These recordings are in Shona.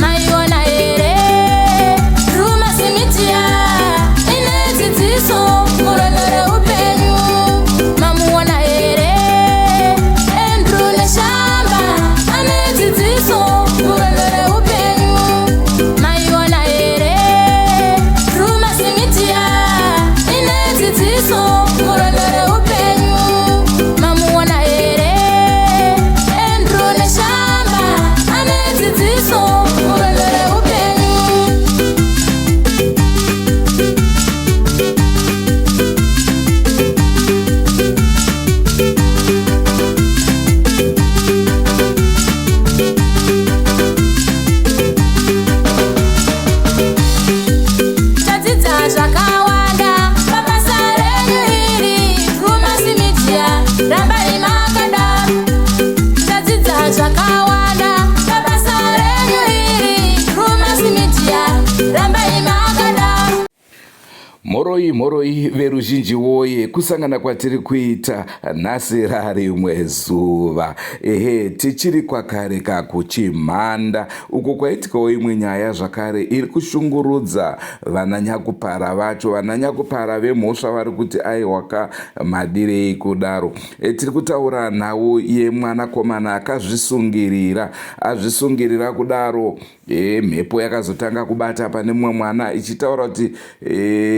Maiona here Drewmas Media ine dzidziso murwendo reupenyu. Mamuona here Andrew Neshamba ane dzidziso murwendo reupenyu. Maiona here Drewmas Media ine dzidziso murwendo reupenyu. Mamuona here Andrew Neshamba ane dzidziso murwendo reupenyu. Tadzidza zvakawanda pabasa renyu iri Drewmas Media, rambai makadaro. Tadzidza zvakawanda pabasa renyu iri Drewmas Media, rambai makadaro. Mhoroi mhoroi veruzhinji woye, kusangana kwatiri kuita nhasi rarimwe zuva. Ehe, tichiri kwakare kakuchimhanda uko kwaitikawo imwe nyaya zvakare iri kushungurudza vana nyakupara vacho. Vana nyakupara vemhosva vari kuti aiwaka madirei kudaro. E, tiri kutaura nhau yemwanakomana akazvisungirira. Azvisungirira kudaro E, mhepo yakazotanga kubata pane mumwe mwana ichitaura kuti e,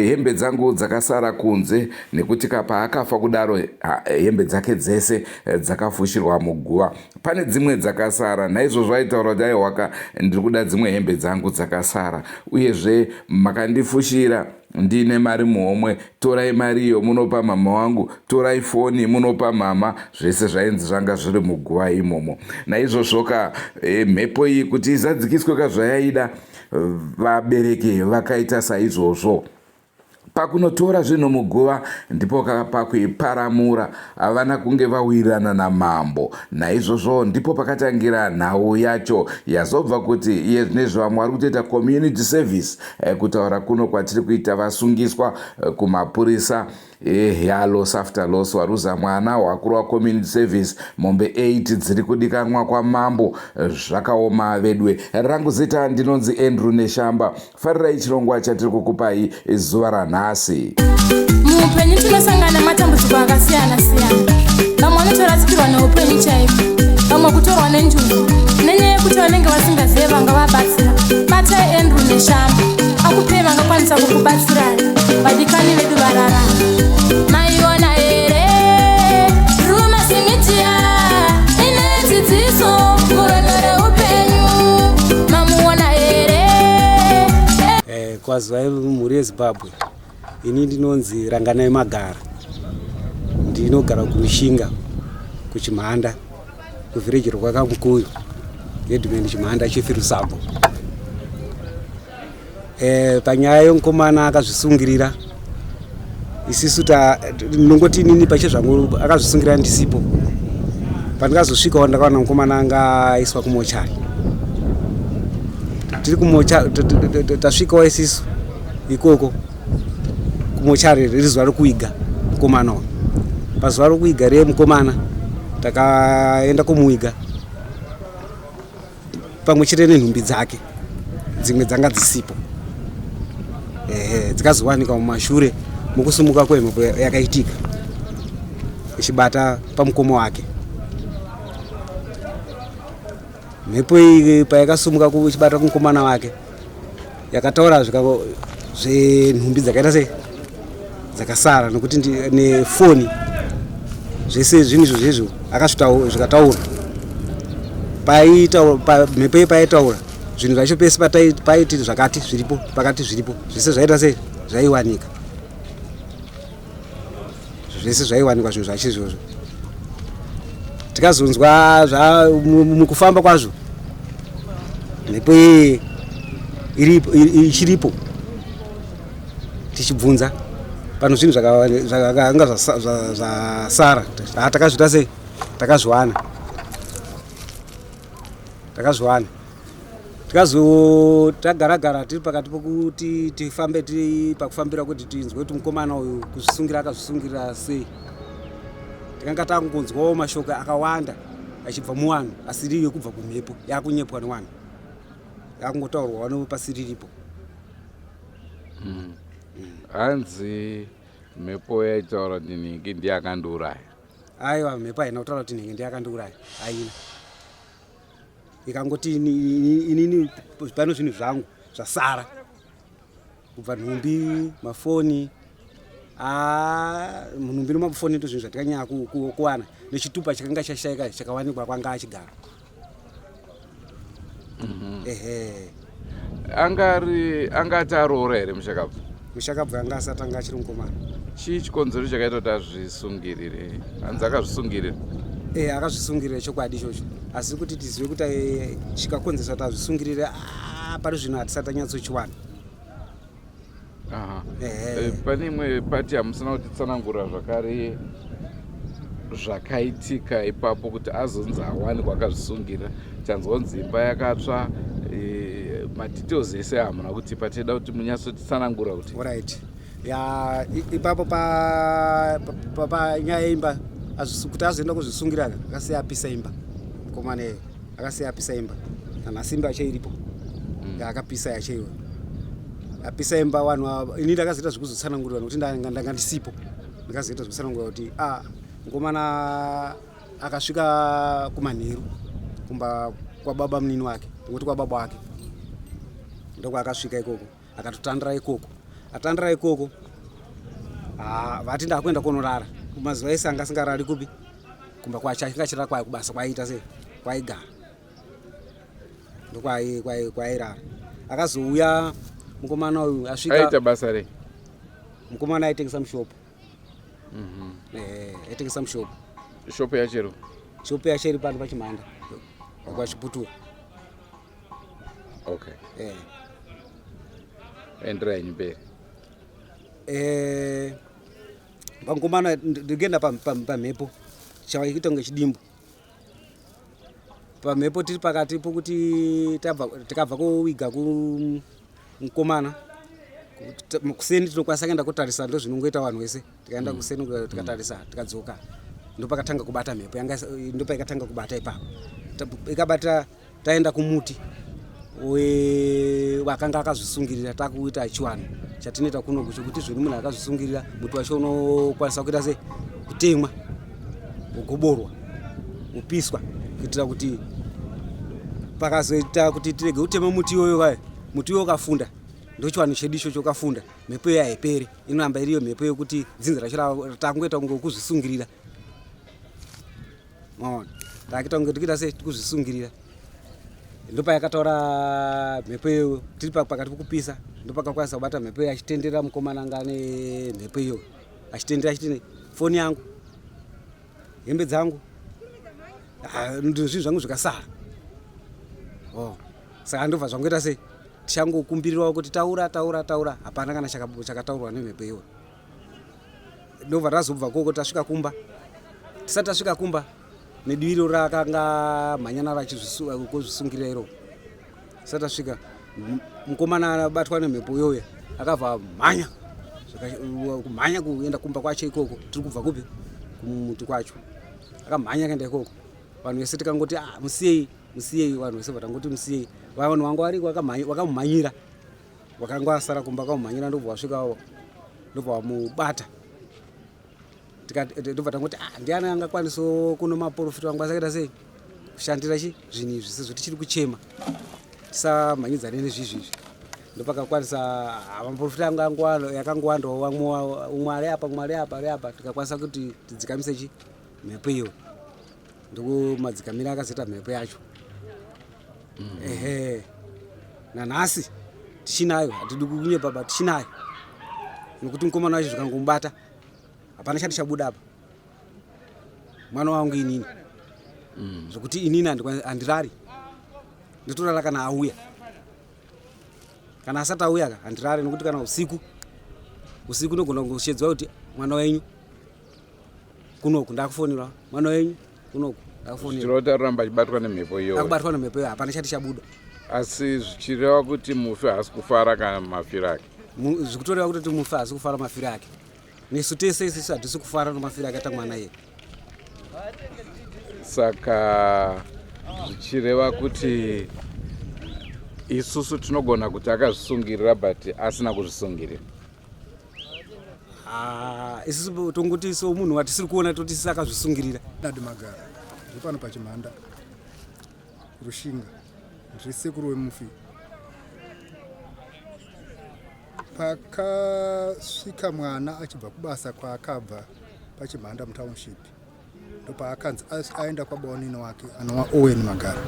hembe dzangu dzakasara kunze nekuti paakafa kudaro ha, hembe dzake dzese e, dzakafushirwa muguva pane dzimwe dzakasara naizvozvo aitaura kuti aiwaka ndiri kuda dzimwe hembe dzangu dzakasara uyezve makandifushira Ndine mari muhomwe, torai mari iyo munopa mhamha wangu, torai foni munopa mhamha, zvese zvainzi zvanga zviri muguva imomo. Naizvozvoka e, mhepo iyi kuti izadzikiswe ka zvayaida, vabereki vakaita saizvozvo. Pakunotora zvinhu muguva ndipo pakuiparamura, havana kunge vawirirana namambo. Naizvozvo ndipo pakatangira nhau yacho yazobva kuti iye zvinezvi vamwe vari kutoita community service Eh, kutaura kuno kwatiri kuita vasungiswa eh, kumapurisa eh, yalos after loss waruza mwana wakurwa community service mombe 8 dziri kudikanwa kwamambo zvakaoma vedwe rangu zita ndinonzi Andrew Neshamba farirai chirongwa chatiri kukupai zuva ranhasi. Muupenyu tinosangana nematambudziko akasiyana siyana. Vamwe vanotorasikirwa neupenyu chaiko, vamwe kutorwa nenjuzu nenyaya yekuti vanenge vasingazive vanga vabatsira. Batai Andrew Neshamba akupei vangakwanisa kukubatsirai, vadikani vedu vararama. Maiona here Drewmas Media ine dzidziso murwendo reupenyu. Mamuona here? Eh, kwazivai mhuri yeZimbabwe. Ini ndinonzi Ranganai Magara, ndinogara kuRushinga kuChimhanda kuvhireji rwakamukuyu headman Chimhanda chief Rusambo. E, panyaya yomukomana akazvisungirira isisu ndinongoti inini pachezvangu akazvisungirira ndisipo pandikazosvikawo ndakawana mukomana anga aiswa kumochari tiri kumocha tasvikawo isisu ikoko kumochari riri zuva rokuiga mukomana uyu pazuva rokuiga riye mukomana takaenda kumuiga pamwe chete nenhumbi dzake dzimwe dzanga dzisipo ehe dzikazowanikwa mumashure mukusumuka kwemhepo yakaitika ichibata pamukoma wake mhepo iyi payakasumuka ichibata kumukomana wake yakataura zvenhumbi dzakaita sei dzakasara nokuti nefoni zvese zvinhu izvo zvezvo akazvikataura mhepo iyi paitaura zvinhu zvacho pese paiti zvakati zviripo pakati zviripo zvese zvaita sei zvaiwanika zvese zvaiwanikwa zvinhu zvacho izvozvo tikazonzwa mukufamba kwazvo mhepo iyi ichiripo tichibvunza pano zvinhu zvakanga zvasara takazviita sei takazviwana. Takazviwana. Tikazo tagara gara tiri pakati pokuti tifambe tiri pakufambira kuti tinzwe kuti mukomana uyu kuzvisungira akazvisungira sei. Takanga takungonzwawo mashoko akawanda achibva muwanhu asiri yekubva kumhepo yakunyepwa newanhu. Yakungotaurwa wano pasiriripo. Hanzi mhepo yaitaura kuti nhingi ndiye akandiuraya. Aiwa, mhepo haina kutaura kuti nhingi ndiye akandiuraya. Haina. Ikangoti inini pano zvinhu zvangu zvasara kubva nhumbi, mafoni, nhumbi nemafoni ndo zvinhu zvatikanyanya kuwana, nechitupa chakanga chashaika chakawanikwa kwanga achigara. Ehe. Angari angati aroora here mushakabvu? Mushakabvu anga asati, anga achiri mukomana. Chii chikonzero chakaita kuti azvisungirire? Hanzi akazvisungirira. Eh, akazvisungirira chokwadi ichocho, asi kuti tizive kuti chikakonzesa kuti azvisungirire, pari zvino hatisati tanyatsochiwana. Ehe. Pane imwe pati hamusina kutitsanangura zvakare zvakaitika ipapo kuti azonzi awanikwa akazvisungira. Tanzwa kunzi imba yakatsva, madetails ese hamuna kutipa. Tida kuti munyatsotitsanangura kuti Alright, ya, ipapo panyaya yeimba, kuti azoenda kuzvisungira akasiya apisa imba. Mukomana iye akasiya apisa imba, nanhasi imba yacho iripo yaakapisa yacho iyoyo. Apisa imba, vanhu ini ndakazoita zvekuzotsanangurira nokuti ndanga ndisipo. Ndakazoita zvekutsanangurira kuti a mukomana akasvika kumanheru kumba kwababa munini wake, nokuti kwababa wake ndokwaakasvika ikoko, akatotandira ikoko. Atandira ikoko, vati ndakuenda kunorara. Mazuva ese anga asingarari kupi? Kumba kwacho. Achinge achirara kwayo kubasa kwaiita sei, kwaigara ndokwairara. Akazouya mukomana uyu asvika. Aita basa rei? Mukomana aitengesa mushopu. Aitengesa mushopu. Shopu yachero? Shopu yacho iri pano paChimhanda kwaChiputura. Okay. Enderai henyu mberi. Pamukomana ndikuenda pamhepo, chavaita kunge chidimbu pamhepo. Tiri pakati pokuti tikabva kuwiga kumukomana kuseni, tinokwanisa kuenda kotarisa, ndo zvinongoita vanhu vese. Tikaenda kuseni tikatarisa, tikadzoka, ndopakatanga kubata mhepo yanga, ndopaikatanga kubata ipapo. Ikabata taenda kumuti wakanga akazvisungirira. Takuita chiwano chatinoita kunoku chokuti zvoni munhu akazvisungirira, muti wacho unokwanisa kuita sei, kutemwa, ugoborwa, upiswa, kuitira kuti pakazoita kuti tirege kutema muti iwoyo kayo, muti iwoyo ukafunda, ndochiwano chedu ichocho, ukafunda mhepo iyo haiperi, inoramba iriyo mhepo yekuti dzinza racho takungoita kunge kuzvisungirira. Maona, takuita kunge tikuita sei, tikuzvisungirira. Ndopayakataura mhepo iyoyo tiri pakati pokupisa, ndopakakwanisa kubata mhepo iyo achitenderera. Mukomana anga ane mhepo iyoyo achitenderera achiti foni yangu, hembe dzangu, zvinhu zvangu zvikasara. Oh, saka ndobva zvangoita sei, tichangokumbirirawo kuti taura, taura, taura, hapana kana chakataurwa nemhepo iyoyo. Ndobva tazobva koko, tasvika kumba. Tisati tasvika kumba, nediviro rakanga mhanya naro achizvisungirira iro, tisati tasvika, mukomana abatwa nemhepo iyoyo akabva mhanya, kumhanya kuenda kumba kwacho ikoko. Tiri kubva kupi? Kumuti kwacho. Akamhanya akaenda ikoko. Vanhu vese tikangoti, ah, musiyei, musiyei. Vanhu vese vatangoti musiyei. Vanhu vanga variko vakamumhanyira, vakanga vasara kumba vakamumhanyira, ndobva vasvikawo, ndobva vamubata. Ndobva tangoti, ah, ndiani angakwanisawo kuno maprofita vangu asakaita sei kushandira chi zvinhu izvi, sezvo tichiri kuchema, tisamhanyidzane nezvizvi izvi. Ndopakakwanisa maprofita anga yakangowandawo, vamwe umwe ari apa, umwe ari apa, ari apa. Tikakwanisa kuti tidzikamise chi mhepo iyo, ndokumadzikamira akazoita mhepo yacho. Ehe, nanhasi tichinayo, hatidi kunyepa ba, tichinayo, nokuti mukomana wacho zvikangomubata hapana chati chabuda apa. Mwana wangu inini, zvokuti inini handirari, ndotorara kana auya. Kana asati auya ka handirari, nokuti kana usiku usiku ndogona kungoshedzwa kuti mwana wenyu kunoku, ndakufonera mwana wenyu kunoku. Zvichireva kuti aroramba achibatwa nemhepo iyoyo. Akubatwa nemhepo iyoyo, hapana chati chabuda. Asi zvichireva kuti mufi haasi kufara kana mafiro ake. Zvikutoreva kutoti mufi haasi kufara mafiro ake. Nesu tese isisu hatisi kufara nomafiro akaita mwana iye. Saka zvichireva kuti isusu tinogona kuti akazvisungirira but asina kuzvisungirira. Ah, isusu tongoti so munhu watisiri kuona toti sisi akazvisungirira. Nadi Magara, ndiri pano paChimhanda, Rushinga, ndiri sekuru wemufi. Pakasvika mwana achibva kubasa kwaakabva paChimhanda mutownship, ndopaakanzi aenda kwabaonini wake anova Owen Magara,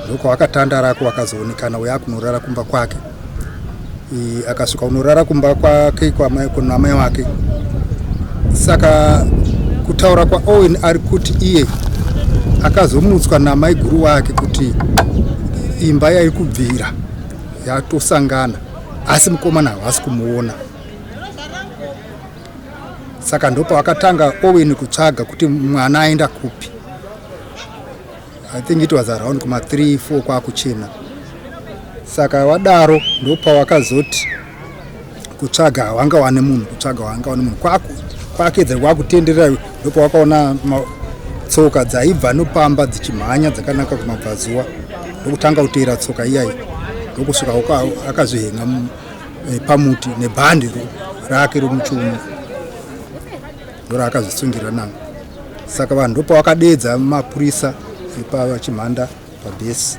ndokwavakatandarako vakazoonekana uyo akunorara kumba kwake. Akasvika kunorara kumba kwake kuna mai wake. Saka kutaura kwaOwen ari kuti iye akazomutswa namaiguru wake kuti imba yairi kubvira yatosangana, asi mukomana havasi kumuona. Saka ndopavakatanga Owen kutsvaga kuti mwana aenda kupi. I think it was around kuma 3 4 kwakuchena. Saka wadaro ndopawakazoti kutsvaga wanga wane munhu, kutsvaga wanga wane munhu, kwakedza kwakutenderera, ndopawakaona tsoka dzaibva nopamba dzichimhanya dzakanaka kumabvazuva, ndokutanga kuteera tsoka iyayi, ndokusvika akazvihenga pamuti nebhandi rake romuchiuno ndoraakazvisungira naro. Saka vanhu ndopavakadeedza mapurisa epaChimhanda pabhesi.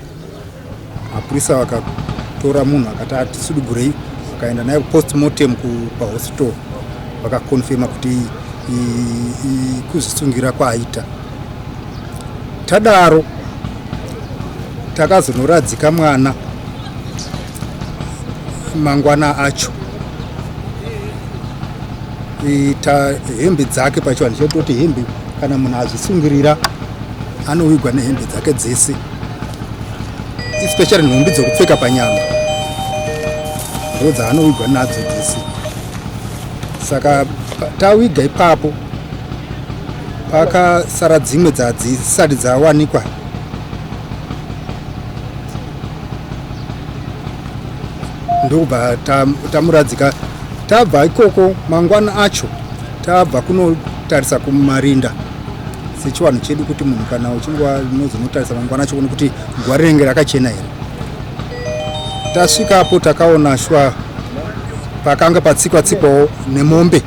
Mapurisa vakatora munhu akati atisudugurei, vakaenda naye kupostmortem pahospital, vakakonfirma kuti kuzvisungira kwaaita. Tadaro takazonoradzika mwana mangwana acho, ita hembe dzake pachivanhu chetoti hembe kana munhu azvisungirira anowigwa nehembe dzake dzese, especially nhumbi dzokupfeka panyama ndo dzaanowigwa nadzo dzese. Saka tawiga ipapo pakasara dzimwe dzadzisati dzawanikwa, ndokubva tamuradzika. Tabva ikoko mangwana acho tabva kunotarisa kumarinda sechivanhu chedu, kuti munhu kana uchinge unozonotarisa mangwana acho kuona kuti guva rinenge rakachena here. Tasvikapo takaona shuwa pakanga patsikwa tsikwawo nemombe,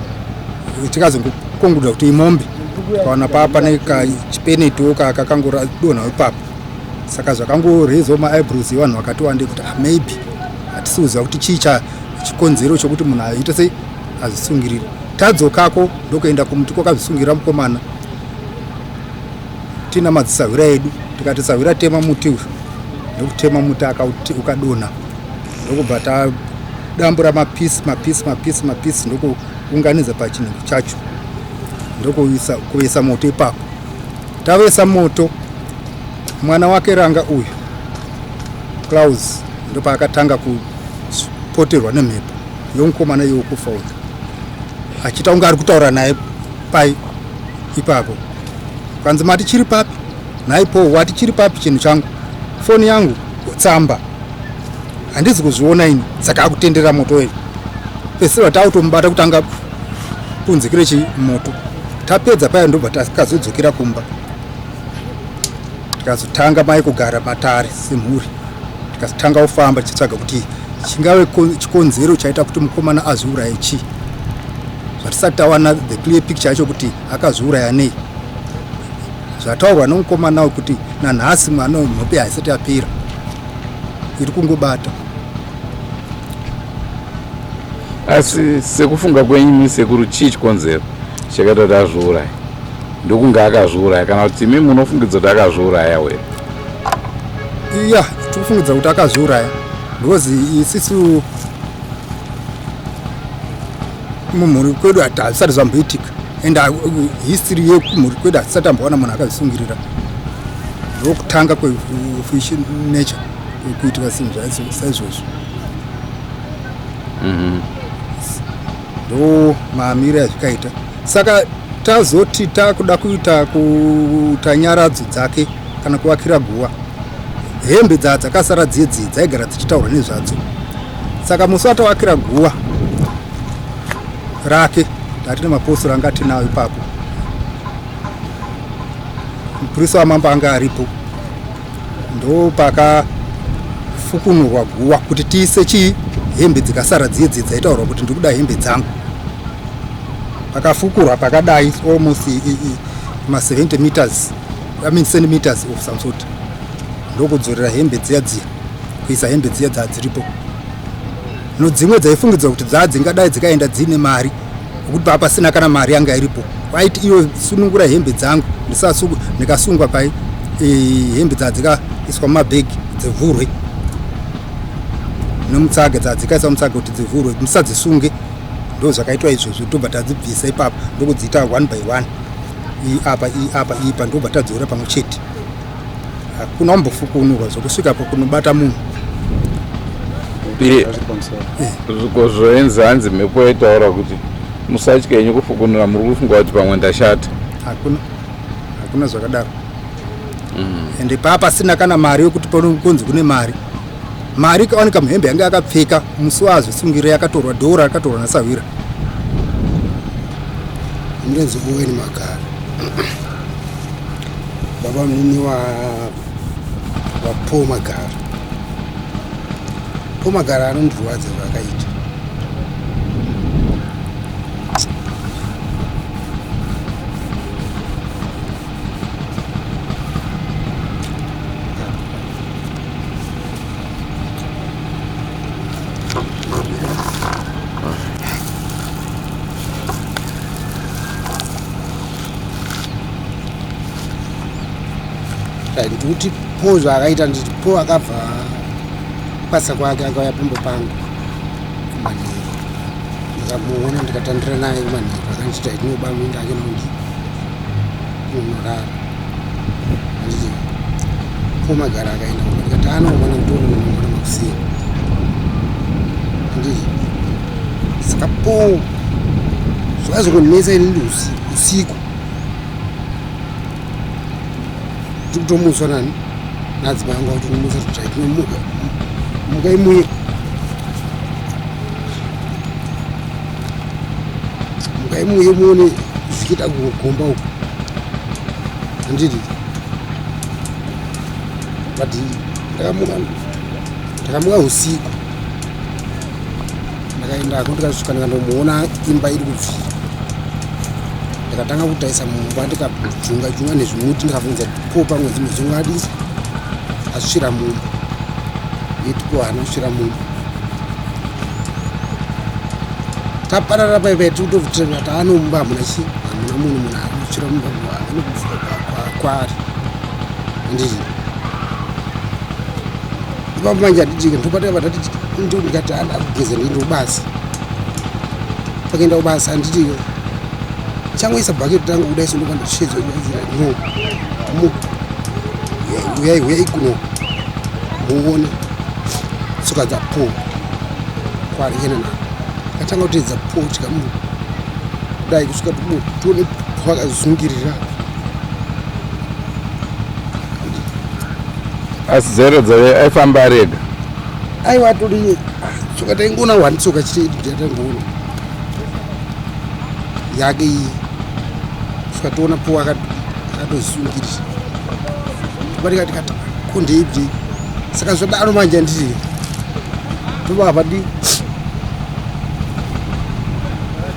tikazongokongudza kuti imombe, tikaona paa pane kachipenetiwo kakangodonha ipapo. Saka zvakangorezawo maeyebrows evanhu vakati wandei kuti maybe hatisi kuziva kuti chii chikonzero chokuti munhu aite sei azvisungirire. Tadzokako ndokuenda kumuti kwakazvisungirira mukomana tina madzisahwira edu, tikati sahwira tema muti uyu, ndokutema muti ukadonha, ndokubva tadambura mapisi mapisi mapisi mapisi, ndokuunganidza pachinhu chacho, ndokuisa kuvesa moto ipapo. Tavesa moto, mwana wake Ranga uyu Klaus ndopaakatanga kupoterwa nemhepo yomukomana iwo kufa uyu, achiita kunge ari kutaura naye pai ipapo. Kwanzi mati chiri papi nhaipo, wati chiri papi chinhu changu, foni yangu, tsamba handizi kuzviona ini. Saka akutendera moto wedu pesira takutomubata kuti anga punzikire chi moto. Tapedza paya ndobva takazodzokera kumba, tikazotanga mai kugara matare semhuri, tikazotanga kufamba tichitsvaga kuti chingave chikonzero chaita kuti mukomana azviuraye chii, zvatisati tawana the clear picture yacho kuti akazviuraya nei. Zvataurwa nomukomana uyu kuti nanhasi mwana uyu mhope haisati yapera, iri kungobata. Asi sekufunga kwenyu imi sekuru, chii chikonzero chakaita kuti azviuraye? Ndokunge akazviuraya kana kuti imi munofungidza kuti akazviuraya were? Iya, tikufungidza kuti akazviuraya because isisu mumhuri kwedu hazvisati zvamboitika, and history yekumhuri kwedu hatisati tambowana munhu akazvisungirira. Ndokutanga kwefish nature kuitika zvinhu saizvozvo. Ndo maamiro azvikaita. Saka Tazoti takuda kuita kuita nyaradzo dzake kana kuvakira guva, hembe dzaa dzakasara dziye dzaigara dzichitaurwa nezvadzo. Saka musi watavakira guva rake, tatine mapostori anga tinawo ipapo, mupurisa wamambo anga aripo, ndopakafukunurwa guva kuti tiise chii, hembe dzikasara dziye dzaitaurwa kuti ndikuda hembe dzangu. Pakafukurwa pakadai almost ma 70 meters, I mean centimeters of some sort, ndokudzorera hembe dziya dziya, kuisa hembe dziya dzadziripo. No dzimwe dzaifungidzwa kuti dzadzingadai dzikaenda dziine mari, nokuti paa pasina kana mari yanga iripo. Waiti iyo sunungura hembe dzangu, ndikasungwa pai hembe dzadzikaiswa mumabhegi dzivhurwe nemutsaga, dzadzikaiswa mutsaga kuti dzivhurwe, musadzisunge. Ndo zvakaitwa izvozvo. Tobva tadzibvisa ipapo, ndokudziita one by one, iyi apa, iyi apa, iyi pa, ndobva tadzora pamwe chete. Hakuna kumbofukunurwa zvokusvika kunobata munhu. Zvoenzi hanzi mhepo yaitaura kuti musatye henyu kufukunura, muri kufunga kuti pamwe ndashata. Hakuna, hakuna zvakadaro. Ende paa pasina kana mari yokuti kunzi kune mari. Mari ikawanika muhembe yanga yakapfeka musi waazvisungirira, yakatorwa, dhora rakatorwa nasahwira. Ndinonzi Owen Magara, baba munini waPaul Magara. Paul Magara anondirwadza zvakaita. Ndikuti Paul zvaakaita, nditi Paul akabva kubasa kwake, akauya pambo pangu kumanheru, ndikamuona, ndikatandira naye kumanheru. Akanditi aitinoba muinda ake nondi unorara. Handiti Paul Magara akaenda kumba, ndikati anoona ndikuona mangwana makuseni. Handiti saka Paul zvakazokundinetsa inini usiku ndikutomutswa nani nadzimai angu, akutomutswa kuti taitinomuka, mukai muye, mukai muye muone zvichiita kugomba uku. Handiti but ndakamuka, ndakamuka usiku, ndakaendako, ndikasvika, ndikandomuona imba iri kubvira. Ndikatanga kutarisa mumba, ndikajunga junga nezvimuti, ndikabvunza po pamwe dzimwe dzingadi asvira mumba yetipo, haana kusvira mumba. Taparara paipai, tikutovutira taano mumba hamuna chi, hamuna munhu, munhu anosvira mumba anobvira kwaari. Handiti ipapo manje handiti ndopatava tati ndikati akugeza, ndiende kubasa. Pakaenda kubasa, handiti changoisa bhaketi rangu kudai so, ndopandashedzwa no, uyai, uyai kuno muone tsoka dzaPaul kwarekena navo. Akatanga kuteedza Paul tikamu kudai kusvika tione pakazungirira. Asi zero dzave aifamba ari ega? Aiwa, atori tsoka, taingoona one tsoka chete yatangoona yake iyi, kusvika toona po akatozungirira patikati kati kundeipi. Saka zvadaro manje, handiti tobva di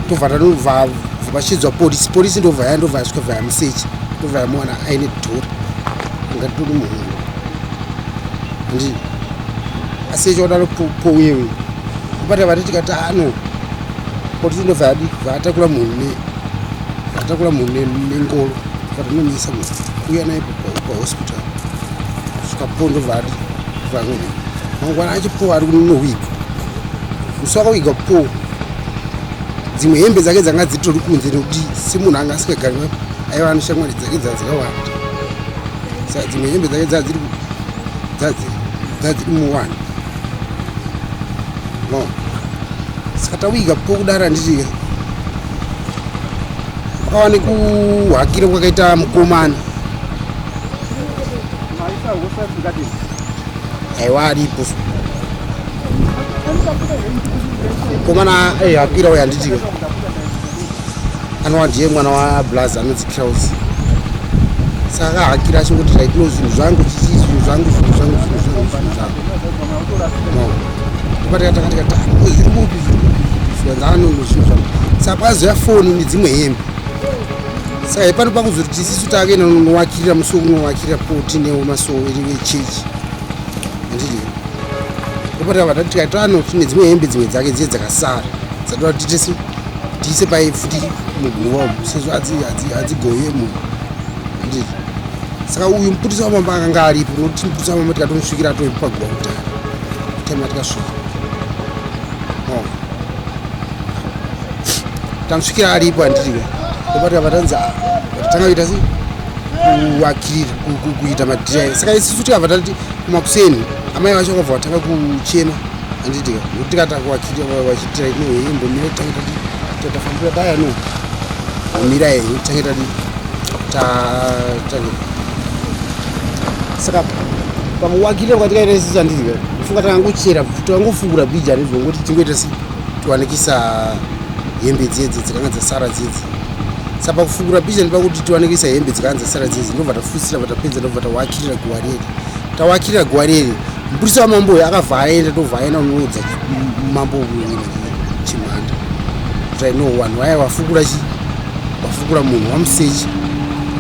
tobva tanobva vachidzwa polisi, polisi ndobva ya ndobva yasvika, bva yamusecha, ndobva yamuwana aine dhori ungatori muhungu. Handiti asecha kudaro pouyewe kubata vati tikati ano polisi ndobva yadi vatakura munhu ne vatakura munhu nengoro, vatonomisa kuuya naye pahospital. Svika po ndobva adi mangwana acho po ari kunowiga. Musi wakawiga po, dzimwe hembe dzake dzanga dzitori kunze, nekuti semunhu anga asingagari aiva ane shamwari dzake dzadzakawanda, saka dzimwe hembe dzake dzadziri muwani no. Saka tawiga po kudaro, handiti Pakava nekuhakira kwakaita mukomana aiwa aripo mukomana aihakira uyo handiti anova ndiye mwana wablaz anonzi Kraus. Saka akahakira achingoti right no zvinhu zvangu chichi zvinhu zvangu zvinhu zvangu zvinhu zvangu zvinhu zvangu no ndopataka tikati zviri kupi zviri kupi zvikanzi anono zvinhu zvangu. Saka pakazouya foni nedzimwe hembe. Saka hepano pakuzoti isisu takaenda kunowakirira musi wekunowakirira potinewo masowe echechi handiti ndopataka vatati tikati ano tine dzimwe hembe dzimwe dzake dziye dzakasara dzatoda kuti tiise pai futi muguva umu sezvo hadzigoye munhu handiti. Saka uyu mupurisa wamambo akanga aripo nokuti mupurisa wamambo tikatomusvikira atoipo paguva kudhara time yatikasvika tamusvikira aripo handiti ndopatika vatanzi vatanga kuita sei kuwakirira kuita madhira. Saka isusu tikabva tati kumakuseni amai vacho vakabva vatanga kuchema handiti nokuti tikata kuwakirira vachitira ino imbomira tange tati tafambira daya no mira henyu tange tati tatange. Saka pakuwakirira kwatikaita isusu handiti kufunga takangochera takangofukura bhija nezvongoti tingoita sei tiwanikisa hembe dzedzi dzakanga dzasara dzedzi. Saka pakufukura bhija nepakuti tiwanikisa hembe dzakanga dzasara dzedzi ndobva tafusira vatapedza ndobva tawakirira guwa reri. Tawakirira guwa reri mupurisa wamambo uyu akabva aenda ndobva aenda unoudza mambo Chimhanda kuti aino vanhu vaya vafukura chi vafukura munhu wamusechi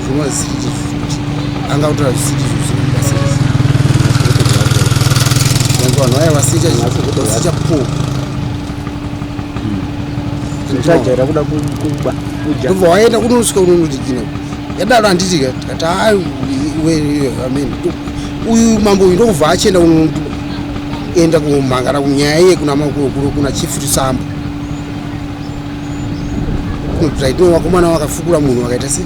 zvinova zvisiri kuti anga kutora zvisiri izvo zvisina basa vanhu vanhu vaya vasecha vasecha po Uchajaira kuda kuba kudya. Ndobva waenda kunosvika unonodikina yadaro handiti ka tikati amen uyu mambo uyu ndokubva achienda kunoenda kumhangara kunyaya iye kuna kuna chief Rusambo kunoti vakomana vakafukura munhu vakaita sei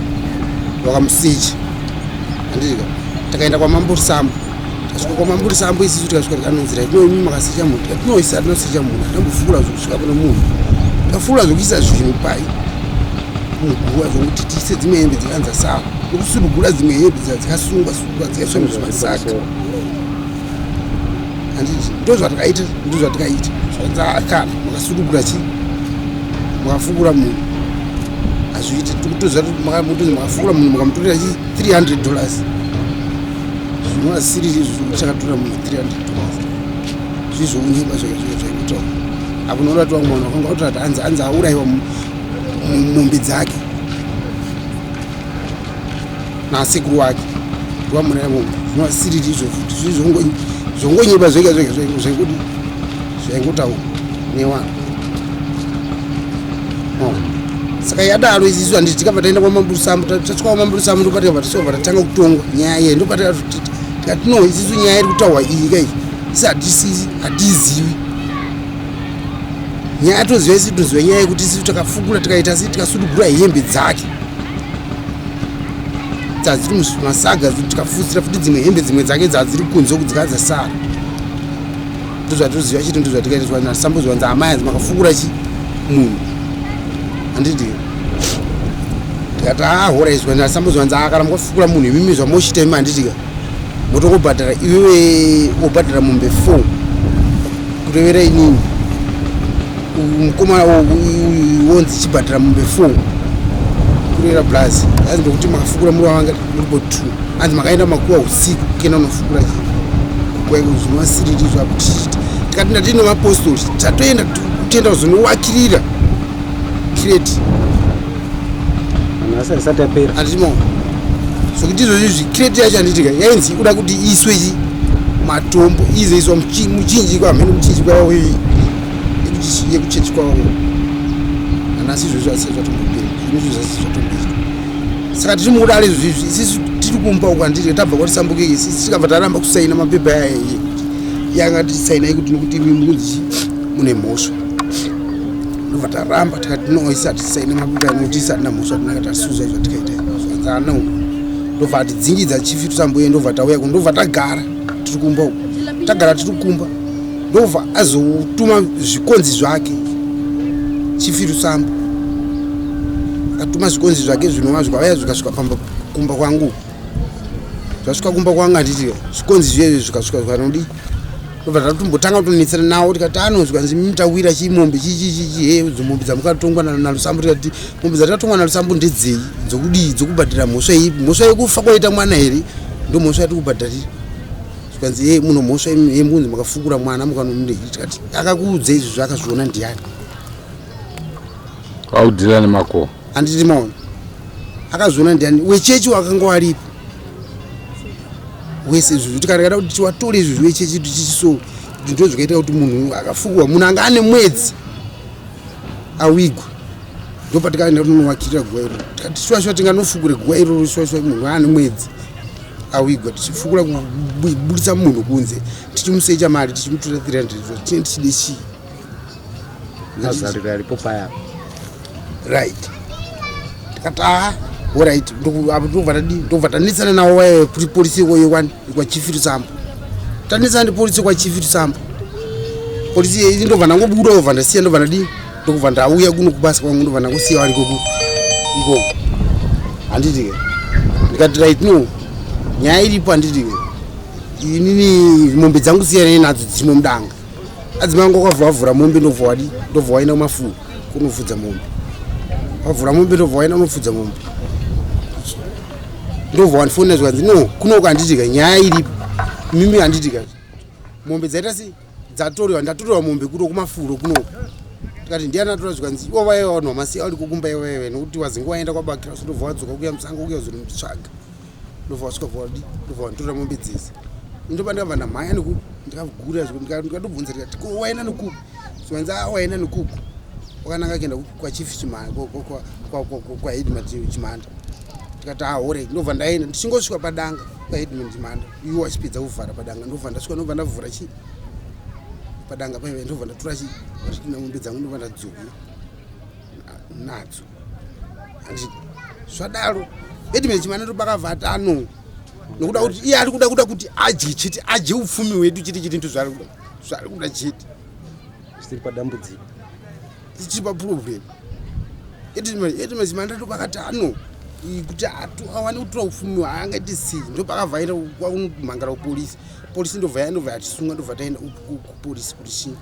vakamusecha handiti ka. Takaenda kwamambo Rusambo tasvika kwamambo Rusambo isisu tikasvika tikanonzi right no imi makasecha munhu tikati no isi hatinosecha munhu hatambofukura zvokusvika pane munhu tafukura zvokuisa zvinhu pai muguva zvokuti tiise dzimwe hembe dzikanza sawa nokusudugura dzimwe hembe dzikasungwa sungwa dzikaiswa muzvimasaka handiti ndo zvatakaita ndo zvatikaita kana makasudugura chi makafukura munhu hazviiti tikutoziva kuti makafukura munhu makamutorera chi $300 zvinovasiri izvo chakatora munhu $300 zvizvounyepa zvega zvega zvaikutaura apo unoona kuti vamwe vanhu vakanga vatora kuti anzi anzi aurayiwa mombe dzake nasekuru wake ndovamuraya mombe zvinovasiriri izvo futi zvongonyepa zvega zvega zvekuti zvaingotaura nevanhu. Saka yadaro isisu handiti tikabva taenda kwamamburusambo tasvika kwamamburusambo ndopatikabva tasvika tatanga kutongwa nyaya iye ndopatikati no isisu nyaya iri kutaurwa iyi kai isi hatisi hatizivi nyaya toziva isi toziva nyaya yekuti isisu takafukura tikaita sei tikasudugura hembe dzake dzadziri mumasaga tikafusira futi dzimwe hembe dzimwe dzake dzadziri kunze uku dzikava dzasara ndozvatoziva chete ndozvatikaita nasambo zvanzi amai anzi makafukura chi munhu handiti tikati ahora izwa nasambo zvanzi akana makafukura munhu imimi zvamochita imi handitika motongobhadhara iwewe wobhadhara mombe 4 kurevera inini mukomana wonzi chibhadhara mombe 4 kurevera blazi anzi ndokuti makafukura muri wavanga muripo 2 anzi makaenda makuwa usiku kuenda unofukura chi zvinovasiriri zvapo tikati ndatine mapostori tatoenda kutenda kuzonowakirira kireti isati yapera handimo zvokuti izvozvi izvi kireti yacho handitika yainzi ikuda kuti iiswe chi matombo izoiswa muchinjikwa hamene muchinjikwa wavo yekuchechi kwavo nanhasi izvozvi hazvisati zvatombopera zvinhu izvo zvasati zvatomboitwa. Saka tiri mukudaro izvozvi izvi isisu tiri kumba uku handiti tabva kwatisambukei isisu tikabva taramba kusaina mapepa aya yanga tisainai kuti nokuti imi mukunzi mune mhosva ndobva taramba tikati no isi hatisaine mapepa nokuti isi hatina mhosva tinanga tasuza zvatikaita zvanzi ano ndobva atidzingidza chifi tusambuye ndobva tauya kuno ndobva tagara tiri kumba uku tagara tiri kumba ndobva azotuma zvikonzi zvake chifi rusambo Akatuma zvikonzi zvake zvinova zvikauya zvikasvika pamba kumba kwangu. Zvasvika kumba kwangu handiti zvikonzi zviye zvikasvika zvikanodii ndobva tatombotanga kutonetsana nawo tikati ano zvikanzi mimi tawira chii mombe chii chii chii chii he mombe dzamukatongwa nalusambo tikati mombe dzatakatongwa nalusambo ndedzei dzokudii dzokubhadhara mhosva iyi mhosva yekufa kwaita mwana here ndo mhosva yatikubhadharira zvikanzi ye muno mhosva yemunzi makafukura mwana mukanomudei tikati akakuudza izvi zvaakazviona ndiani Audhila nemakomo. Handiti maona. Akazviona ndiani? Wechechi wakanga waripo. Wese izvi tikada kuti tiwatore izvi wechechi tichiso ndizvo zvikaita kuti munhu akafukwa munhu anga ane mwedzi awigwa ndopatikaenda kunowakirira guva iroro tikati shuwa shuwa tinganofukure guva iroro shuwa shuwa munhu ane mwedzi awigwa tichifukura kubudisa munhu kunze tichimusecha mari tichimutora 300 tinenge tichide chii mazariro aripo paya right tikati aa orit ndobva tadii ndobva tanetsana nawo waye kuti polisi yekwani kwachief rusambo tanetsana nepolisi kwachief rusambo polisi iyi ndobva ndangobuda obva ndasiya ndobva ndadii ndokubva ndauya kuno kubasa kwangu ndobva ndangosiya variko ikoko handiti ke ndikati right no nyaya iripo handiti ke inini mombe dzangu siyanai nadzo dzimo mudanga adzimai angu akabva avhura mombe ndobva wadi ndobva waenda kumafuro kunofudza mombe wavhura mombe ndobva waenda kunofudza mombe ndobva wandifonera zvikanzi no kunoko handitika nyaya iripo mimi handitika mombe dzaita sei dzatoriwa ndatorewa mombe kuno kumafuro kunoko tikati ndiani atora zvikanzi ivo vaiva vanhu vamasiya vari kukumba ivaivai nokuti wazinge waenda kwabakira ndobva wadzoka kuya musango kuya uzononditsvaga ndobva wasvika bva ndobva wanditora mombe dzese ndoba ndakabva ndamhanya neku ndikagura ndikatobvunza ndikati ko waenda nekupi zvikanzi a waenda nekuku wakananga kuenda kwachief chimanda kwaheadman chimanda ndikati ahore ah, ndobva ndaenda ndichingosvika padanga kwaheadman chimanda iwo wachipedza kuvhara padanga ndobva ndasvika ndobva ndavhura chi padanga paive ndobva ndatora chi mombe dzangu ndobva ndadzoka nadzo handiti zvadaro headman chimanda ndopakavhata ano nokuda kuti iye ari kuda kuda kuti adye chete adye upfumi hwedu chete chete ndo zvaari kuda zvaari kuda chete tiri padambudziko tiri paproblem headman chimanda ndopakati ano kuti awane kutora upfumi hwaangaiti sei ndopakavhaira kwakunomhangara kupolisi polisi ndobva yandobva yatisunga ndobva taenda kupolisi kuti chii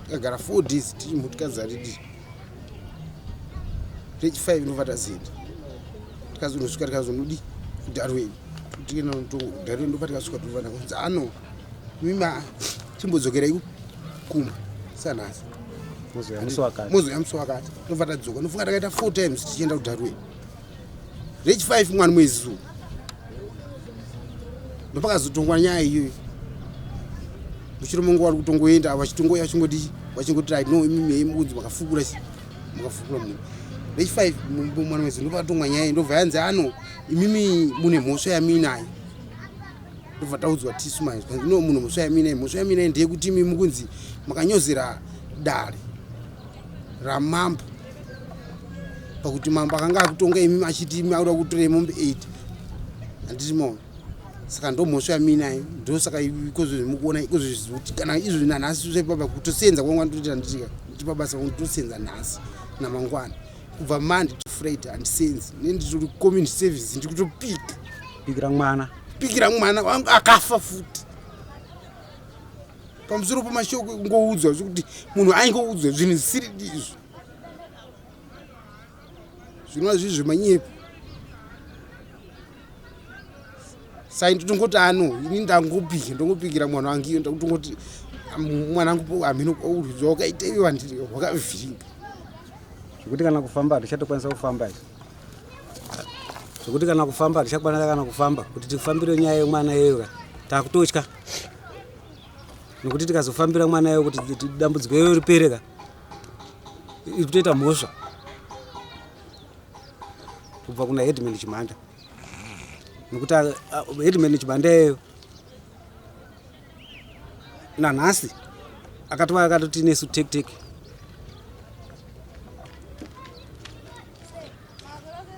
tikagara four days tichimutikazaridi rechi 5 ndobva tazoenda tikazonosvika tikazonodi kudarweni darweni ndobva tikasvika tobva kunzi ano mima chimbodzokerai kumba sanhasi mozoya musi wakati ndobva tadzoka ndofunga takaita four times tichienda kudarweni rechi 5 mwana mwezi su ndopakazotongwa nyaya iyoyo muchiro mongo wari kutongoenda vachitongoya vachingoti vachingoti right no imi mukudzi makafukura makafukura munhu rechi 5 mwana mwezi ndopakatongwa nyaya ndobva yanzi ano imimi mune mhosva yamuinayo ndobva taudzwa tisu manje no munhu mhosva yamuinayo mhosva yamuinayo ndeyekuti imi mukunzi makanyozera dare ramambo pakuti mambo akanga akutonga imi achiti imi akuda kutora mombe 8 handiti maona saka ndomhosva yamuinayo ndosaka ikozvo zvemukuona ikozvo kuti kana izvo nanhasi zvepapa kutosenza kwangu anditoita handitika ndipa basa kwangu tosenza nhasi namangwana kubva monday to friday handisenzi nenditori community service ndikutopika pikira mwana pikira mwana wangu akafa futi pamusoro pemashoko ekungoudzwa zvekuti munhu aingoudzwa zvinhu zvisiri izvo zvinova zviri zvemanyepo sai ndotongoti ano ini ndangopika ndongopikira mwana wangu iyo ndakutongoti mwana wangu hameno kwauri zvawakaita iwe wandiri wakavhiringa zvekuti kana kufamba hatichatokwanisa kufamba izvi zvekuti kana kufamba hatichakwanisa kana kufamba kuti tifambire nyaya yemwana iyoyo ka takutotya nekuti tikazofambira mwana iyoyo kuti dambudziko iyoyo ripere ka iri kutoita mhosva kubva kuna headman chimanda nekuti headman chimanda iyoyo nanhasi akatova akatoti nesu tek tek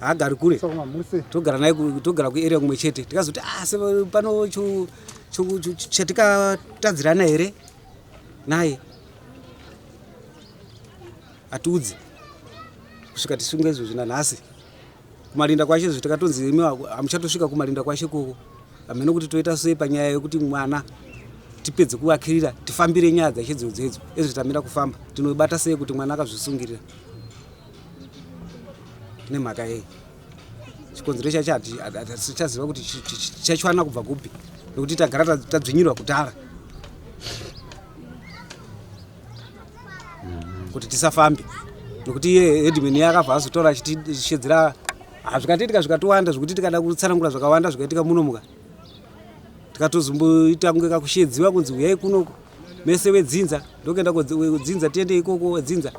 haagari kure togara naye togara kuarea kumwe chete tikazoti ah se pano chatikatadzirana here naye atiudze kusvika tisunge izvozvi nanhasi. Kumarinda kwashe izvo takatonzi imi hamuchatosvika kumarinda kwashe ikoko. Hameno kuti toita sei panyaya yekuti mwana tipedze kuvakirira tifambire nyaya dzacho idzodzo idzo ezvo tamira kufamba tinobata sei kuti mwana akazvisungirira nemhaka yei chikonzero chacho hatichaziva kuti chachiwana kubva kupi nekuti tagara tadzvinyirwa kudhara kuti tisafambe nekuti iye headman iye akabva azotaura achitishedzera hazvikatoitika zvikatowanda zvekuti tikada kutsanangura zvakawanda zvikaitika muno muka tikatozomboita kunge kakushedziwa kunzi huyai kuno mese wedzinza ndokuenda wedzinza tiende ikoko wedzinza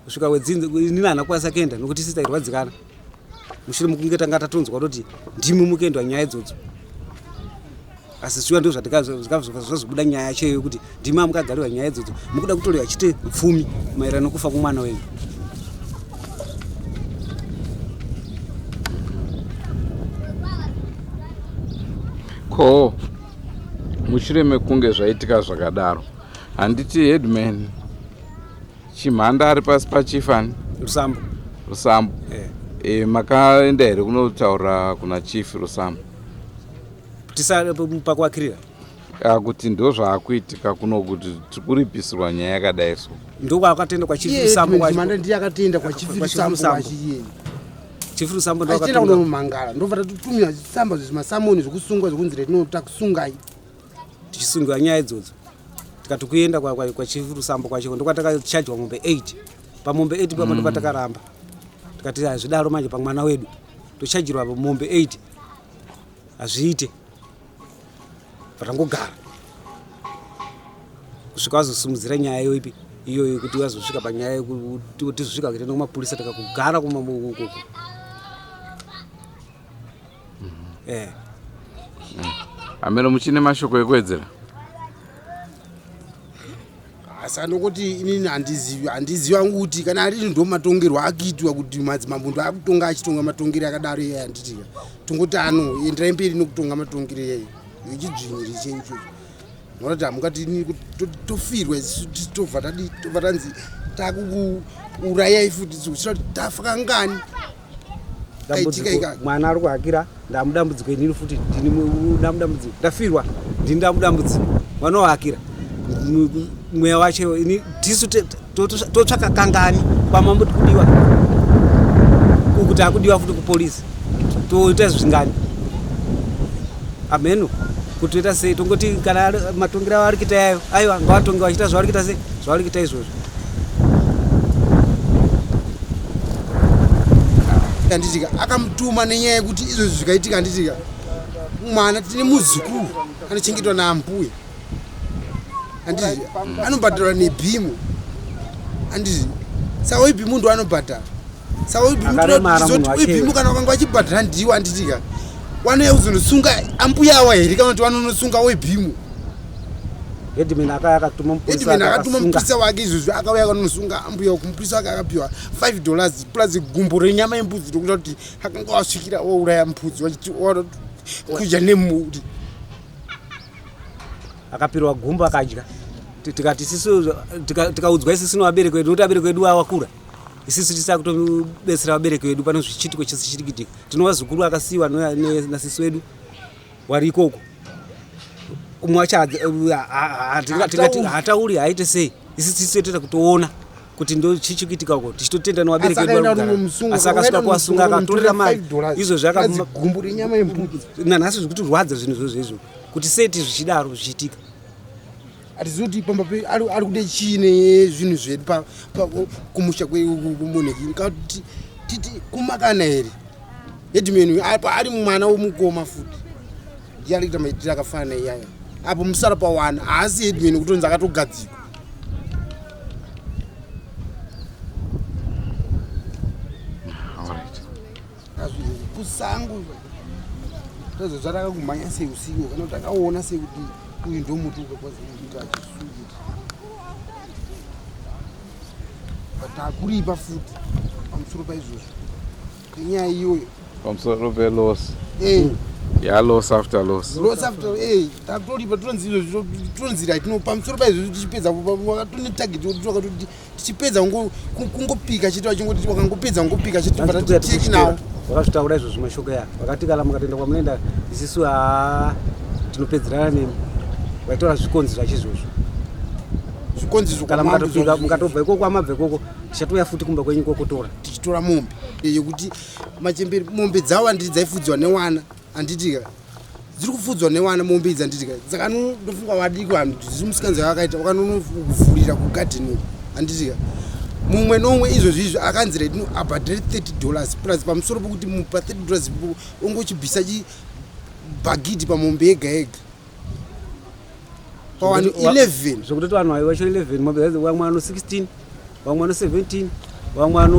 kusvika wedzinza inini hana kukwanisa kuenda nokuti sista irwadzikana mushure mekunge tanga tatonzwa kutoti ndimi mukuendwa nyaya idzodzo asi shuwa ndo zvazobuda nyaya yacho iyoyo kuti ndimi amukagarirwa nyaya idzodzo mukuda kutorerwa chite upfumi maererano nokufa kwomwana wenyu ko mushure mekunge zvaitika zvakadaro handiti headman chimhanda ari pasi pachifani rusambo rusambo yeah. E, makaenda here kunotaura kuna chief rusambo tisa pakuakirira ah, kuti ndozvaakuitika kuno kuti tikuripisirwa nyaya yakadai so ndokwakatenda kwachifirusambo kwacho ndiye akatenda kwachifirusambo kwachiye chifirusambo ndokwakatenda kunomangara ndobva tatutumira tsamba zvezvimasamoni zvekusungwa zvekunzi retino takusungai tichisungiwa nyaya idzodzo tikati kuenda kwachifirusambo kwacho ndokwatakachajwa mombe 8 pamombe 8 papa ndopatakaramba tikati hazvidaro manje pamwana wedu tochajirwa mombe 8 hazviite vatangogara kusvika vazosimudzira nyaya iyo ipi iyoyo kuti vazosvika panyaya yekuti tizosvika kuenda kumapurisa tikakugara kumamukoko eh. Hameno muchine mashoko ekuwedzera? Asi anokuti inini handizivi handizivi hangu kuti kana ari ndo matongerwo akuitwa kuti madzimambo ndo akutonga achitonga matongero akadaro iye handiti tongoti ano enderai mberi nokutonga matongero iyeyo yechidzvinyiri chenyu ichocho nokuti kuti hamungati tofirwa isu tobva tadi tobva tanzi takukuurayai futi zvichira kuti tafa kangani dambudziko mwana ari kuhakira ndamudambudziko inini futi ndini ndamudambudziko ndafirwa ndini ndamudambudziko mwana wahakira mweya wacho ini tisu totsvaka kangani kwamambo tikudiwa kuti akudiwa futi kupolisi toita zvingani ameno kuti toita sei tongoti kana matongero avo ari kuita yayo aiwa ngawatonge vachiita zvavari kuita sei zvavari kuita izvozvo Handitika akamutuma nenyaya yekuti izvozvi zvikaitika handitika mwana tine muzukuru anochengetwa naambuya handiti anobhadharwa nebhimu handiti saka webhimu ndo anobhadhara saka webhimu kana wakanga wachibhadhara ndiwo handitika wanouya kuzonosunga ambuya awa here kana kuti vanonosunga webhimu Headman akauya akatuma mupurisa Headman akatuma mupurisa wake izvozvo akauya akanosunga ambuya uku mupurisa wake akapiwa 5 dollars plus gumbo renyama yembudzi ndokuita kuti akanga wasvikira wauraya mbudzi wachiti kudya nemhuri akapirwa gumbo akadya tikati isisu tikaudzwa isisu nevabereki vedu nokuti vabereki vedu vavakura isisu tisina kutobetsera vabereki vedu pane zvichiitiko chese chiri kuitika tino vazukuru akasiyiwa nasisi wedu wari ikoko umwe wacho tingati hatauri haaite sei isi tisu toita kutoona kuti ndo chii chiri kuitika uko tichitotenda nevabereki vedu vari kugara asi akasvika kuvasunga akatorera mari izvozvi akagumbu renyama yembudzi nanhasi zviri kutirwadza zvinhu izvozvo izvo kuti sei ti zvichidaro zvichiitika hatizivi kuti pamba ari kude chii nezvinhu zvedu kumusha kwemunhu titi kumakana here Headman apo ari mwana womukoma futi ndiye ari kuita maitiro akafanana iyaya apo musara pawana haasi headman kutonzi akatogadzikwa kusango tazozvaraka kumhanya sei usiku kana kuti akaona sei kuti uyu ndomuti ukakwanisa kuita achisukuti but akuripa futi pamusoro paizvozvo nenyaya iyoyo pamusoro peloss eh. ya loss after loss loss after eh tatoripa tonzi izvozvo tonzi right no pamusoro paizvozvo tichipedza wakatone target kuti wakatoti tichipedza kungopika chete vachingoti wakangopedza kungopika chete but tiki nawo. Vakazvitaura izvozvo mashoko ya vakati kana mukatoenda kwamunoenda isisu haa tinopedzerana nemi. Vaitaura zvikonzi zvacho izvozvo. Zvikonzi kana mukatobva ikoko amabva ikoko tichatouya futi kumba kwenyu kokotora. Tichitora mombe yekuti machembere mombe dzavo handiti dzaifudzwa newana handitika dziri kufudzwa newana mombe idzi handitika dzakanondofunga vadiki vanhu dziri musikanzi yavakaita vakanonovhurira kugadheni handitika mumwe nomwe izvozvi izvi akanzi reti abhadhare 30 dollars plus pamusoro pokuti pa 30 dollars unge uchibvisa chibhagidhi pamombe yega yega pavanhu 11 zvekutoti vanhu vaiva vacho 11 mombe vamwe vano 16 vamwe vano 17 vamwe vano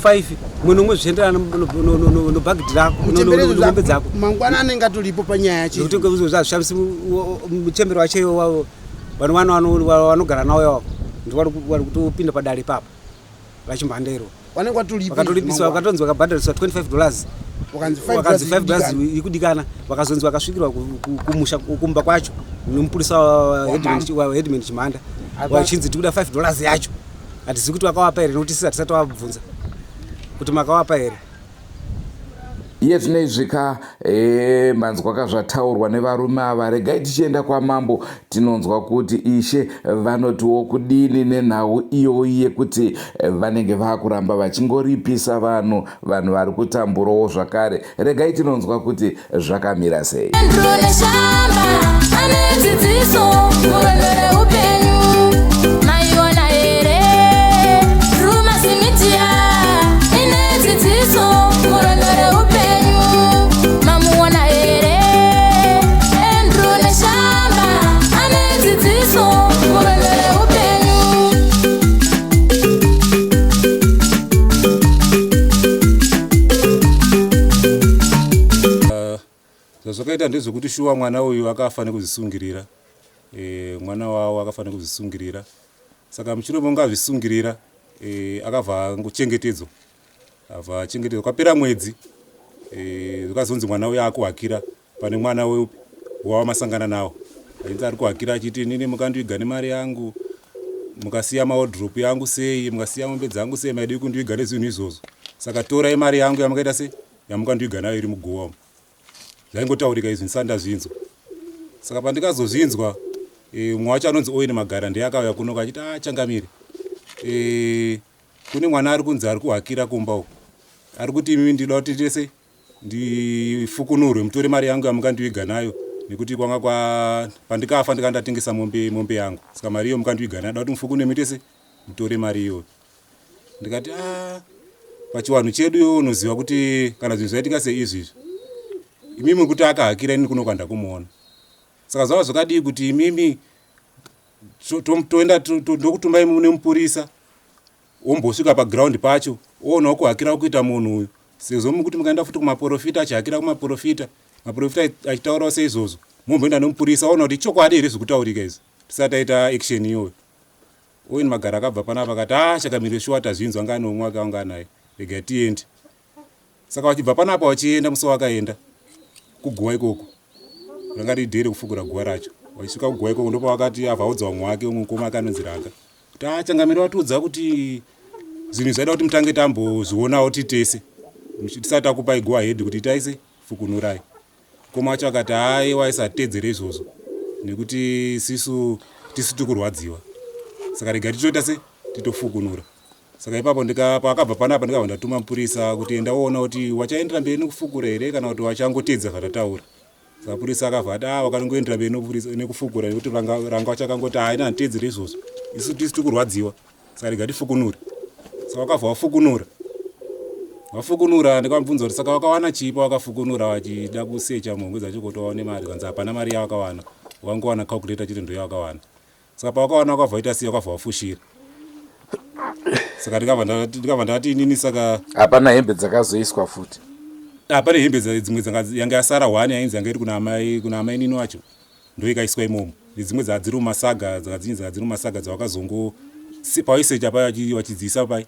5 mumwe nomwe zvichienderana nobhagidhi rako nemombe dzako mangwana anenge atoripo panyaya yacho zvekuti zvazvishamisi muchembere wacho iwo vano vano vanogara nawo iwavo ndivo vari kutopinda padare ipapo vachimhandairwa vanenge vatoripo vakatoripiswa vakatonzi vakabhadhariswa 25 dollars wakanzi 5 dollars ikudikana vakazonzi vakasvikirwa kumusha kumba kwacho nemupurisa waheadman Chimhanda vachinzi tikuda 5 dollars yacho hatizivi kuti vakawapa here nokuti sisi hatisati tawabvunza kuti makawapa here Iye zvino izvi ka e, manzwa ka zvataurwa nevarume ava. Regai tichienda kwamambo tinonzwa kuti ishe vanotiwo kudini nenhau iyoyi yekuti eh, vanenge vakuramba vachingoripisa vanhu, vanhu vari kutamburawo zvakare. Regai tinonzwa kuti zvakamira sei. Andrew Neshamba ane dzidziso murwendo reupenyu maiona here Drewmas Media ine dzidziso murwendo reupenyu mamuona here Andrew Neshamba ane dzidziso murwendo reupenyu. Zvazvakaita ndezvekuti shuwa mwana uyu akafa nekuzvisungirira. E, mwana wavo akafa nekuzvisungirira. Saka mushure mekunge azvisungirira e, akabva angochengetedzwa. Abva achengetedzwa kwapera mwedzi e, zvakazonzi mwana uyu akuhakira pane mwana weupi wawamasangana nawo. Ainzi ari kuhakira achiti inini mukandiviga nemari yangu mukasiya maodrop yangu sei mukasiya mombe dzangu sei maidii kundiviga nezvinhu izvozvo saka torai mari yangu yamakaita sei yamukandiviga nayo iri muguva umu zvaingotaurika izvi ndisati ndazvinzwa saka pandikazozvinzwa e, mumwe wacho anonzi owen magara ndiye akauya kuno achiti ah changamire e, kune mwana ari kunzi ari kuhakira kumba uku ari kuti imimi ndinoda kuti ndese ndifukunurwe mutore mari yangu yamukandiviga nayo nekuti kwanga kwa pandikafa ndikanga ndatengesa mombe mombe yangu saka mari iyo mukandiviga nayo da kuti mufukunure muitese mutore mari iyoyo ndikati a ah, pachiwanhu chedu iwe unoziva kuti kana zvinhu zvaitika seizvi izvi imimi kuti akahakira ini kuno kwandakumuona saka zvava zvakadii kuti imimi toenda ndokutumbai nemupurisa wombosvika paground pacho oonawo kuhakira kuita munhu uyu sezvo mukuti mukaenda futi kumaporofita achihakira kumaporofita maporofita achitaurawo seizvozvo momboenda nemupurisa oona kuti chokwadi here zvikutaurika izvi tisati taita action iyoyo Owen Magara akabva panapa akati ah chakamire shuwa tazvinzwa anga ane umwe wake wanga anaye regai tiende. Saka vachibva panapa vachienda musi wakaenda kuguwa ikoko ranga riri day rekufukura guwa racho vachisvika kuguwa ikoko ndopavakati avaudza vamwe wake umwe mukoma ake anonzi Ranga kuti ah changamire vatiudza kuti zvinhu zvaida kuti mutange tambozvionawo titese tisati takupai go ahead kuti itai se fukunurai Mukoma wacho akati haiwa isatedzere izvozvo nekuti sisu tisu tikurwadziwa saka rega titoita se titofukunura saka ipapo paakabva panapa ndikabva ndatuma mupurisa kuti enda woona kuti wachaendera mberi nekufukura here kana kuti wachangotedza zvatataura saka purisa akabva ati ah wakangoendera mberi nekufukura nekuti ranga wachakangoti haina handitedzere izvozvo isu tisu tikurwadziwa saka rega tifukunure saka wakabva wafukunura wafukunura ndikamubvunza kuti saka wakawana chii pawakafukunura wachida kusecha mhomwe dzacho kuti waone mari kanzi hapana mari yawakawana wangowana calculator chete ndoyawakawana saka pawakawana wakabva waita sei wakabva wafushira saka ndikabva ndati inini saka hapana hembe dzakazoiswa futi hapana hembe dzimwe yanga yasara one yainzi yanga iri kuna amai kuna amainini wacho ndoikaiswa imomo nedzimwe dzadziri mumasaga dzakadzinyi dzakadziri mumasaga dzawakazongo pawaisecha pai vachidziisa pai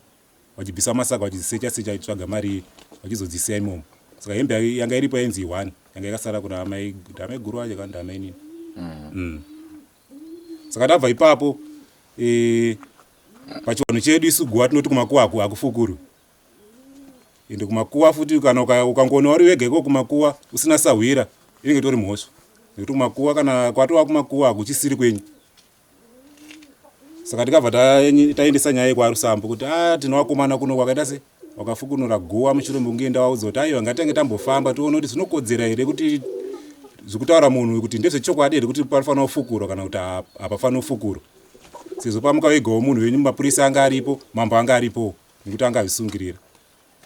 vachibvisa masaga vachidzisecha secha vachitsvaga mari vachizodzisiya imomo saka hembe yanga iripo yainzi one yanga yakasara kuna amai ndamai guru wacho kana ndamai nini mm. mm. saka ndabva ipapo e, pachivanhu chedu isu guwa tinoti kumakuwa hakufukurwi. Ende kumakuva futi kana ukangoona uri wega iko kumakuva usina sahwira inenge itori mhosva nekuti kumakuva kana kwatova kumakuva hakuchisiri kwenyu. Saka tikabva taendesa nyaya yekwaRusambo kuti a ah, tinovakomana kuno kwakaita se wakafukunura guwa mushure mekunge ndawaudza kuti aiwa ngatitange tambofamba tione kuti zvinokodzera here kuti zvekutaura munhu kuti ndezvechokwadi here kuti panofanira kufukurwa kana kuti hapafanira kufukurwa sezvo pamukavigawo munhu wenyu mapurisa anga aripo mambo anga aripo nekuti anga azvisungirira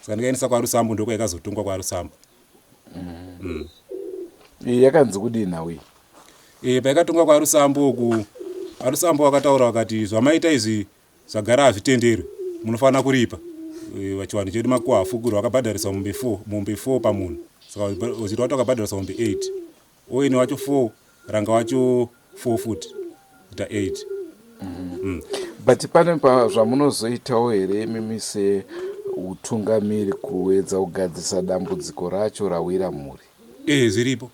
saka ndikaendesa kwaRusambo ndokwaikazotongwa kwaRusambo. Iyi yakanzi kudii nhau iyi? E, paikatongwa kwaRusambo uku aRusambo vakataura vakati zvamaita izvi zvagara hazvitenderwi munofanira kuripa. E, vachivanhu chedu makuwa hafukuri vakabhadharisa mombe 4 mombe 4 pamunhu saka zvichiti wati wakabhadharisa mombe 8 oini wacho 4 ranga wacho 4 futi kuita 8. But pane zvamunozoitawo here imimi seutungamiri kuedza kugadzirisa dambudziko racho rawira mhuri? Eh, zviripo.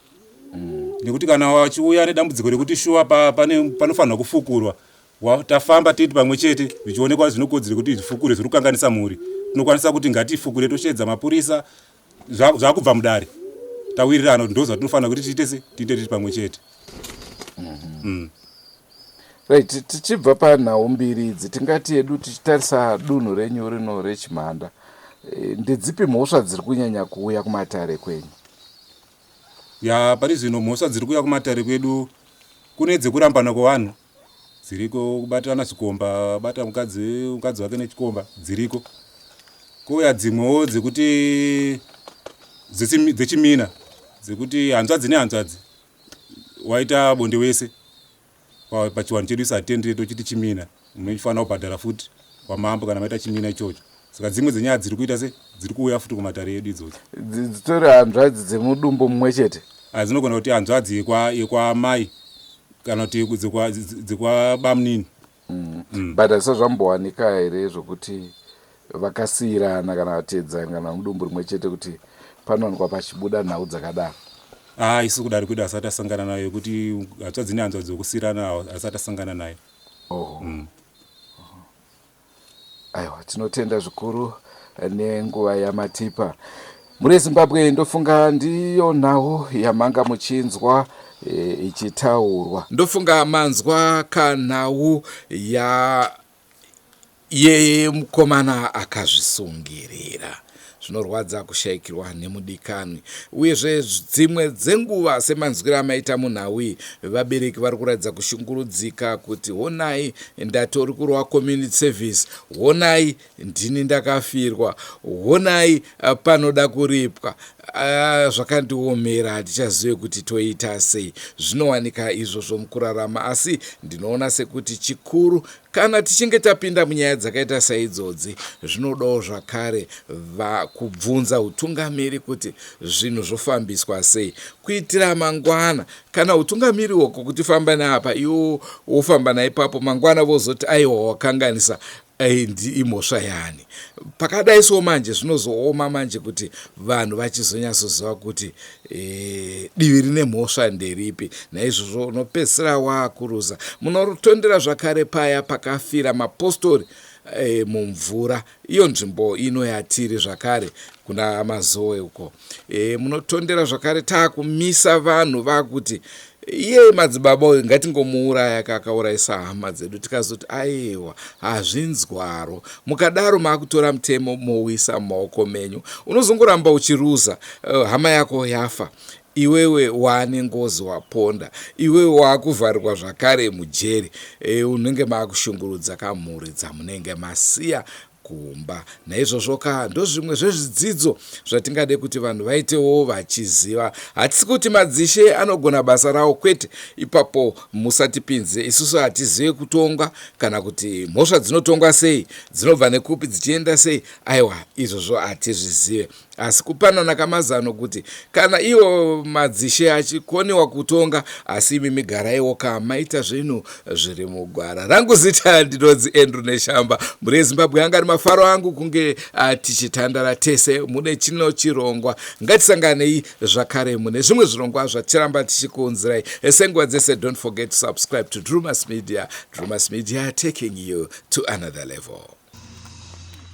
Nekuti kana wachiuya nedambudziko rekuti shuwa pane panofanirwa kufukurwa tafamba tiri pamwe chete zvichionekwa zvinokodzera kuti zvifukure zviri kukanganisa mhuri tinokwanisa kuti ngatifukure tosheedza mapurisa zvakubva mudare tawirirana kuti ndozvatinofanira kuti tiite se tiite tiri pamwe chete. Right, tichibva panhau mbiri idzi tingati hedu tichitarisa dunhu renyu rino reChimhanda, ndedzipi mhosva dziri kunyanya kuuya kumatare kwenyu? Ya, pari zvino mhosva dziri kuuya kumatare kwedu kune dzekurambana kwevanhu dziriko, kubatirana zvikomba, bata mukadzi mukadzi wake nechikomba dziriko, kouya dzimwewo dzekuti dzechimina dzekuti hanzvadzi nehanzvadzi waita bonde wese pachiwanhu chedu isatendere tochiti chimina munofanira kubhadhara futi kwamambo kana maita chimina ichocho. Saka dzimwe dzenyaya dziri kuita se dziri kuuya futi kumatare edu idzodzo. Dzitori hanzvadzi dzemudumbu mumwe chete? Dzinogona kuti hanzvadzi yekwaamai kana kuti dzekwabamunini. But hazvisati zvambowanika here zvokuti vakasiyirana kana vateedzani kana mudumbu rimwe chete kuti panowanikwa pachibuda nhau dzakadaro? Ah, isu kudare kwedu hasati asangana nayo yekuti hanzvadzi nehanzvadzi dzokusiyirana hasati asangana nayo. Oho. Aiwa, tinotenda zvikuru nenguva yamatipa. Mhuri yeZimbabwe, ndofunga ndiyo nhau yamanga muchinzwa ichitaurwa. Ndofunga manzwa kanhau ya yemukomana akazvisungirira. Zvinorwadza kushaikirwa nemudikanwi. Uyezve dzimwe dzenguva semanzwiro amaita munhau iyi, vabereki vari kuratidza kushungurudzika kuti honai ndatori kurova community service, honai ndini ndakafirwa, honai panoda kuripwa. Zvakandiomera hatichazive kuti toita sei. Zvinowanika izvozvo mukurarama asi ndinoona sekuti chikuru Kana tichinge tapinda munyaya dzakaita saidzodzi, zvinodawo zvakare kubvunza hutungamiri kuti zvinhu zvofambiswa sei kuitira mangwana. Kana hutungamiri hwako kuti famba neapa, iwo wofamba naipapo, mangwana vozoti aiwa wakanganisa, imhosva yani? Pakadai so manje zvinozooma manje kuti vanhu vachizonyatsoziva kuti E, divi rine mhosva nderipi? Naizvozvo unopedzisira waakuruza. Munotondera zvakare paya pakafira mapostori e, mumvura iyo nzvimbo ino yatiri zvakare kuna Mazowe uko. E, munotondera zvakare taakumisa vanhu vakuti iye madzibaba uyu ngatingomuuraya kakaurayisa hama dzedu, tikazoti aiwa hazvinzwaro. Mukadaro maakutora mutemo mouisa mumaoko menyu, unozongoramba uchiruza. Hama yako yafa, iwewe waane ngozi waponda, iwewe waakuvharirwa zvakare mujeri. Unenge maakushungurudza kamhuri dzamunenge masiya kumba. Naizvozvo ka ndozvimwe zvezvidzidzo zvatingade kuti vanhu vaitewo vachiziva. Hatisi kuti madzishe anogona basa rawo kwete, ipapo musatipinze. Isusu hatizive kutonga kana kuti mhosva dzinotongwa sei, dzinobva nekupi dzichienda sei, aiwa izvozvo hatizvizive. Asi kupanana kamazano kuti kana iwo madzishe achikoniwa kutonga asi imi migaraiwo ka maita zvinhu zviri mugwara. Rangu zita ndinonzi Andrew Neshamba. Mhuri yeZimbabwe, anga ari mafaro angu kunge tichitandara tese mune chino chirongwa. Ngatisanganei zvakare mune zvimwe zvirongwa zvatiramba tichikuunzirai. Senguva dzese, don't forget to subscribe to Drewmas Media. Drewmas Media, taking you to another level.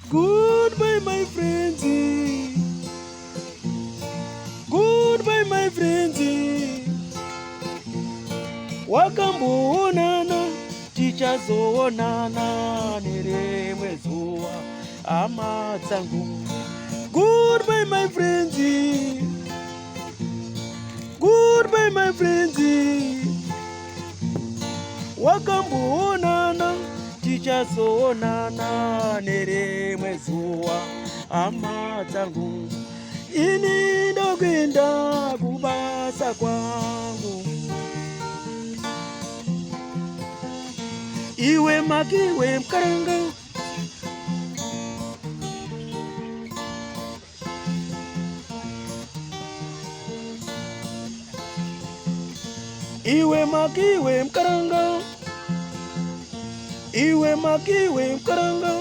Goodbye my friends. friends. Wakamboonana, tichazoonana nerimwe zuva, hama dzangu. Goodbye my friends. Goodbye my friends. Wakamboonana, tichazoonana nerimwe zuva, hama dzangu. Ini ndokuenda kubasa kwangu. Iwe makiwe mkaranga. Iwe makiwe mkaranga. Iwe makiwe mkaranga.